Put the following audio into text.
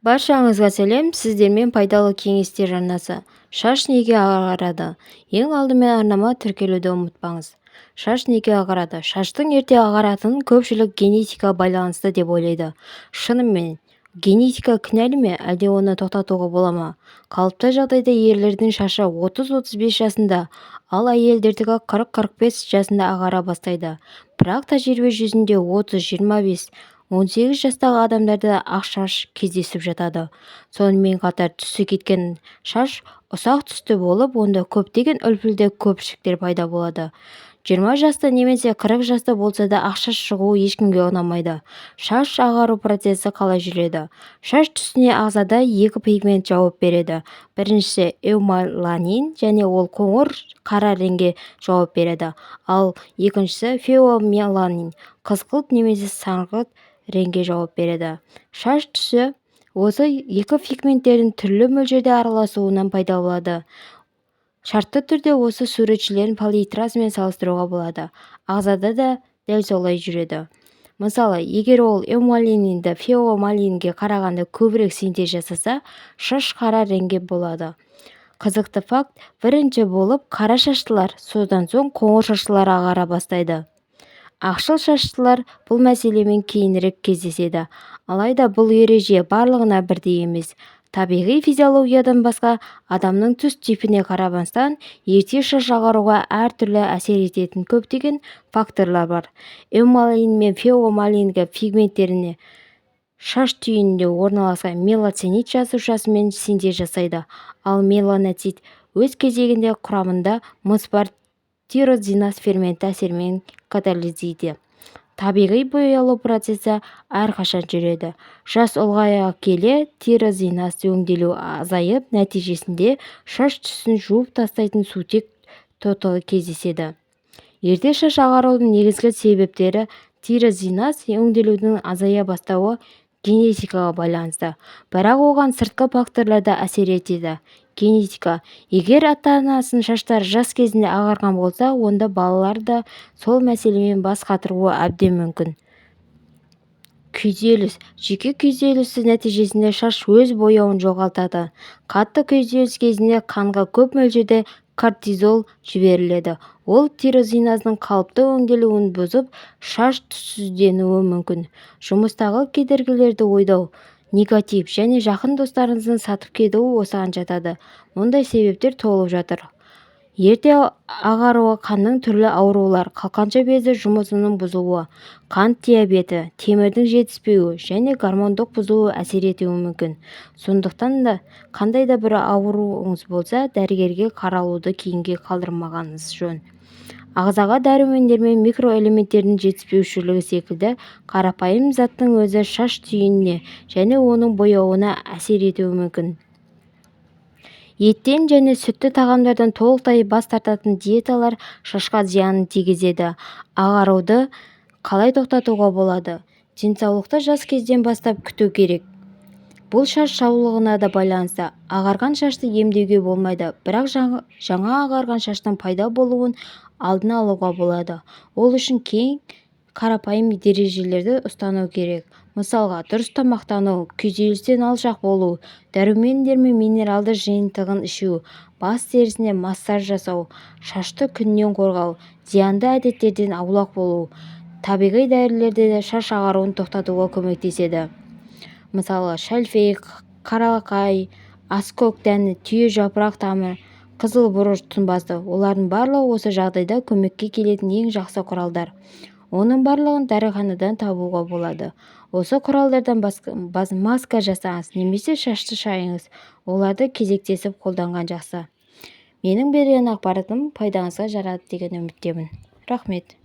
Баршаңызға сәлем! Сіздермен Пайдалы кеңестер арнасы. Шаш неге ағарады? Ең алдымен арнама тіркелуді ұмытпаңыз. Шаш неге ағарады? Шаштың ерте ағаратынын көпшілік генетикаға байланысты деп ойлайды. Шынымен генетика кінәлі ме, әлде оны тоқтатуға бола ма? Қалыпты жағдайда ерлердің шашы 30-35 жасында, ал әйелдердікі 40-45 жасында ағара бастайды. Бірақ тәжірибе жүзінде 30, 25, 18 жастағы адамдарда ақ шаш кездесіп жатады. Сонымен қатар түсі кеткен шаш ұсақ түсті болып, онда көптеген үлпілдек көпіршіктер пайда болады. 20 жаста немесе 40 жаста болса да ақ шаш шығуы ешкімге ұнамайды. Шаш ағару процесі қалай жүреді? Шаш түсіне ағзада екі пигмент жауап береді. Біріншісі – эумеланин және ол қоңыр қара реңге жауап береді. Ал екіншісі – феомеланин, қызғылт немесе сарғылт реңге жауап береді. Шаш түсі осы екі пигменттердің түрлі мөлшерде араласуынан пайда болады. Шартты түрде осы суретшілердің палитрасымен салыстыруға болады. Ағзада да дәл солай жүреді. Мысалы, егер ол эумеланинді феомеланинге қарағанда көбірек синтез жасаса, шаш қара реңге болады. Қызықты факт: бірінші болып қара шаштылар, содан соң қоңыр шаштылар ағара бастайды. Ақшыл шаштылар бұл мәселемен кейінірек кездеседі. Алайда бұл ереже барлығына бірдей емес. Табиғи физиологиядан басқа, адамның түс типіне қарамастан, ерте шаш ағаруға әртүрлі әсер ететін көптеген факторлар бар. Эумеланин мен феомеланин пигменттеріне шаш түйінінде орналасқан меланоцит жасушасымен синтез жасайды. Ал меланоцит өз кезегінде құрамында мыс бар тирозиназ ферменті әсерімен катализдейді. Табиғи боялу процесі әрқашан жүреді. Жас ұлғая келе тирозиназ өңделу азайып, нәтижесінде шаш түсін жуып тастайтын сутек тотығы кездеседі. Ерте шаш ағарудың негізгі себептері тирозиназ өңделудің азая бастауы генетикаға байланысты. Бірақ оған сыртқы факторлар да әсер етеді. Генетика: егер ата-анасының шаштары жас кезінде ағарған болса, онда балалар да сол мәселемен бас қатыруы әбден мүмкін. Күйзеліс: жүйке күйзелісі нәтижесінде шаш өз бояуын жоғалтады. Қатты күйзеліс кезінде қанға көп мөлшерде кортизол жіберіледі. Ол тирозиназдың қалыпты өңделуін бұзып, шаш түссізденуі мүмкін. Жұмыстағы кедергілерді ойлау, негатив және жақын достарыңыздың сатып кетуі осыған жатады. Мұндай себептер толып жатыр. Ерте ағаруға қанның түрлі аурулар, қалқанша безі жұмысының бұзылуы, қант диабеті, темірдің жетіспеуі және гормондық бұзылу әсер етуі мүмкін. Сондықтан да қандай да бір ауруыңыз болса, дәрігерге қаралуды кейінге қалдырмағаныңыз жөн. Ағзаға дәрумендер мен микроэлементтердің жетіспеушілігі секілді қарапайым заттың өзі шаш түйініне және оның бояуына әсер етуі мүмкін. Еттен және сүтті тағамдардан толықтай бас тартатын диеталар шашқа зиянын тигізеді. Ағаруды қалай тоқтатуға болады? Денсаулықты жас кезден бастап күту керек. Бұл шаш саулығына да байланысты. Ағарған шашты емдеуге болмайды, бірақ жаңа ағарған шаштың пайда болуын алдын алуға болады. Ол үшін ең қарапайым ережелерді ұстану керек. Мысалға, дұрыс тамақтану, күйзелістен алшақ болу, дәрумендер мен минералды жиынтығын ішу, бас терісіне массаж жасау, шашты күннен қорғау, зиянды әдеттерден аулақ болу. Табиғи дәрілер де шаш ағаруын тоқтатуға көмектеседі. Мысалы, шалфей, қарақай, аскөк дәні, түйе жапырақ тамыр, қызыл бұрыш тұнбасы. Олардың барлығы осы жағдайда көмекке келетін ең жақсы құралдар. Оның барлығын дәріханадан табуға болады. Осы құралдардан маска жасаңыз немесе шашты шайыңыз. Оларды кезектесіп қолданған жақсы. Менің берген ақпаратым пайдаңызға жарады деген үміттемін. Рахмет.